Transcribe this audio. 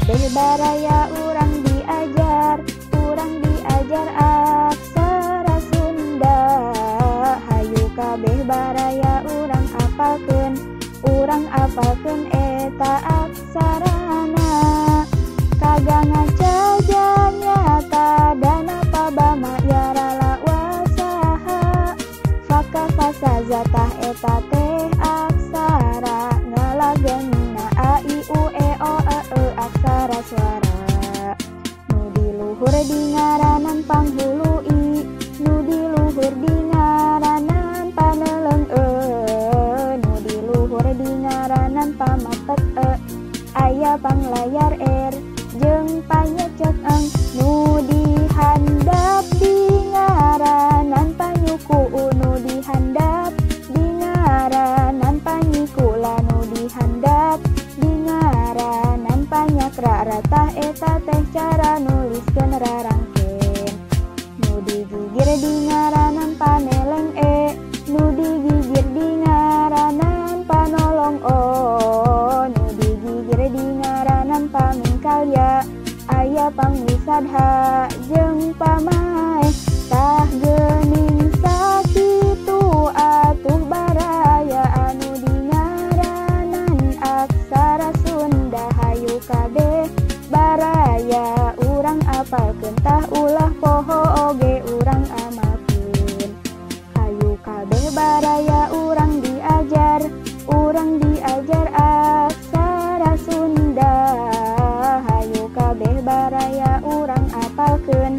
kabeh baraya urang diajar aksara Sunda. Hayu kabeh baraya urang apalkeun eta aksarana. Kaga ngaca nyata dana pabama yarala wasaha. Faka fasazatah eta teh aksara ngalagenna a i u e o e e aksara suara. Nu di luhur di ngaranan panghulu i, nu di luhur di ngaranan paneleng e, nu di luhur di ngaranan pamapet e, aya panglayar r jeung panyecek eng. Nu di handap di ngaranan panyuku u, nu di handap di ngaranan panyikula, nu di handap di ngaranan panyakra ratah eta teh cara nuliskeun rarangken. Nu digigir di ngaranan paneleng e, nu digigir di ngaranan panolong o, nu digigir di ngaranan pamingkal ya, aya pangwisad ha jeung pamae. Tah geuning sakitu atuh baraya anu di ngaranan aksara Sunda. Hayu kabeh baraya urang apalkeun tah ulah poho oge urang amalkeun. Hayu kabeh baraya urang diajar aksara Sunda. Hayu kabeh baraya urang apalkeun